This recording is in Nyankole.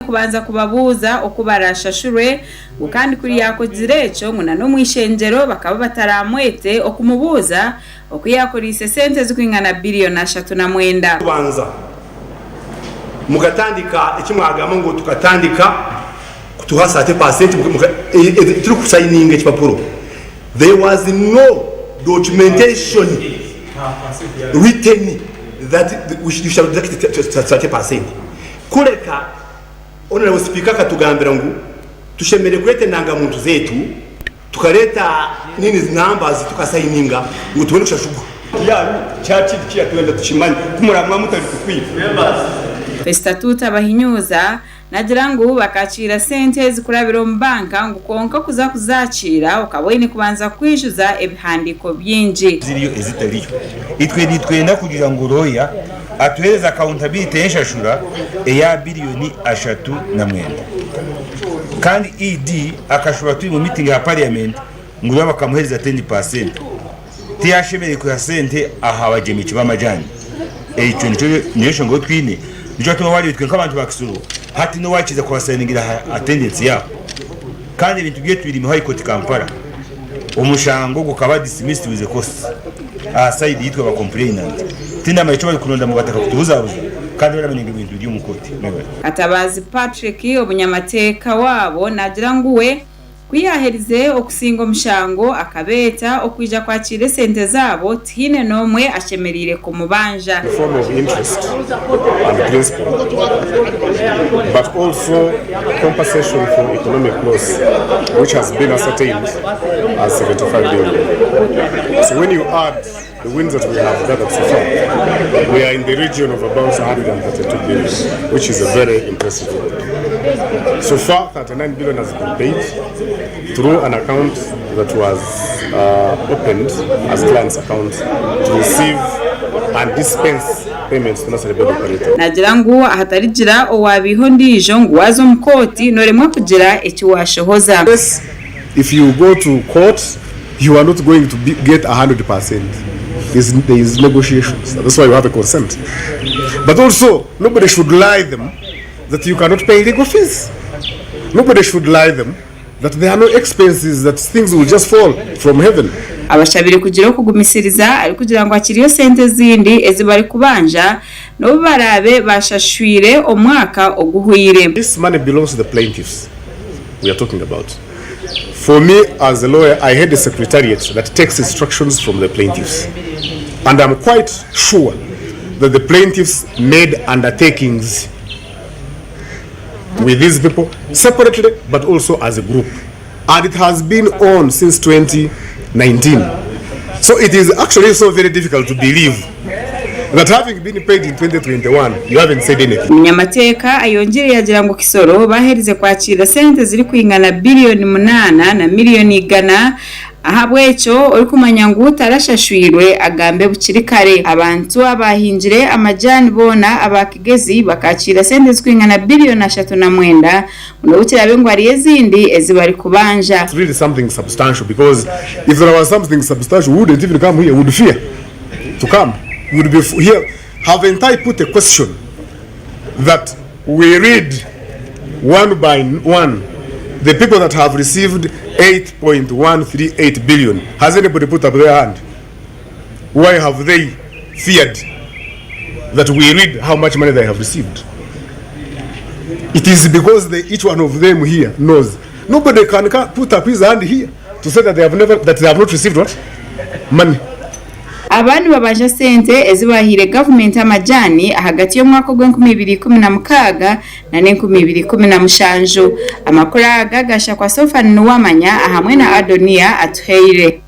kubanza kubabuuza oku baraashashurwe ngu kandi kuri yaakozire ekyo ngu na n'omu ishengyero bakaba bataraamwete okumubuuza oku yaakoreise sente ezirikwingana biriyoni 39. Kubanza mukatandika eki mwagamba ngu tukatandika kutuha 30% turikusayininga ekipapuro there was no documentation written that you shall deduct 30% kureka Honourable Speaker akatugambira ngu tushemereire kureeta endangamuntu zetu tukareeta nini numbers tukasayininga ngu tubone kushashurwa. Fesitatuuta Bahinyuuza nagira ngu bakakiira sente ezi kurabira omu banka ngu kwonka kuza kuzakiira okaba oine kubanza kwijuza ebihandiiko bingi. Ziriyo ezitariyo. Itwe nitwenda kugira ngu looya atuheereze accountability y'enshashura eya biriyoni 39. Kandi ED akashuba turi mu meeting aha parliament ngu looya bakamuheereza ten percent. Tiyashemereire kwiha sente aha bagyemeki b'amajani. Ekyo nikyo niyo nshonga ei twine. Nikyo kyatuma wareeba itwe nk'abantu ba Kisoro hati n'owakiza kubasayiningira aha attendance yaabo. Kandi ebintu byaitu biri mu High Court Kampala. Omushango gukaba dismissed with costs aha side y'itwe aba complainant. Tindamanya eki barikuronda ngu bataka kutubuzabuza kandi baramanya ngu ebintu biri omu kooti. Mwebare. Katabaazi Patrick, omunyamateeka waabo naagira ngu we ku yaaherize okusinga omushango akabeeta okwija kwakiira esente zaabo tihaine n'omwe ashemereire kumubanja. in form of interest and principal but also compensation for economic loss which has been ascertained as 75 billion. So when you add the wins that we have gathered so far, we are in the region of about 132 billion, which is a very impressive figure. So far, 39 billion has been paid through an account that was uh, opened as client's account to receive and dispense payments to National Board Operator. Naagira ngu ahatarigira owaabeiha ondiijo ngu waaza omu kooti nooremwa kugira eki waashohoza. Yes, if you go to court, you are not going to be, get 100%. There's, there is negotiations. That's why you have a consent. But also, nobody should lie them that you cannot pay legal fees. Nobody should lie them that there are no expenses, that things will just fall from heaven. Abashabire kugira okugumisiriza arikugira ngu hakiriyo sente ezindi ezi barikubanja n'obu baraabe baashashwire omwaka oguhweire. This money belongs to the plaintiffs we are talking about. For me as a lawyer, I head a secretariat that takes instructions from the plaintiffs. And I'm quite sure that the plaintiffs made undertakings with these people separately but also as a group. And it has been on since 2019. So it is actually so very difficult to believe that having been paid in 2021, you haven't said anything. Omunyamateeka ayongyire yagira ngu Kisoro baherize kwakiira sente zirikwingana biriyoni munaana na miriyoni igana Ahabw'ekyo orikumanya ngu tarashashwirwe agambe bukiri kare. Abantu abaahingire amajaani boona aba Kigezi bakaakiira sente zirikwingana biriyoni 39 ngu n'obu kiraabe ngu hariyo ezindi ezi barikubanja. It's really something substantial because if there was something substantial we wouldn't even come here, we would fear to come. We would be here. Haven't I put a question that we read one by one the people that have received 8.138 billion? Has anybody put up their hand? Why have they feared that we read how much money they have received? It is because they, each one of them here knows. Nobody can put up his hand here to say that they have never that they have not received what money. Aba nibabanja sente ezi baahaire gavumenti amajaani ahagati y'omwaka ogw'enkumi ibiri ikumi na mukaaga na n'enkumi ibiri ikumi na mushanju. Amakuru aga gashakwa Sofani Nuwamanya ahamwe na Adoniya Atuhaire.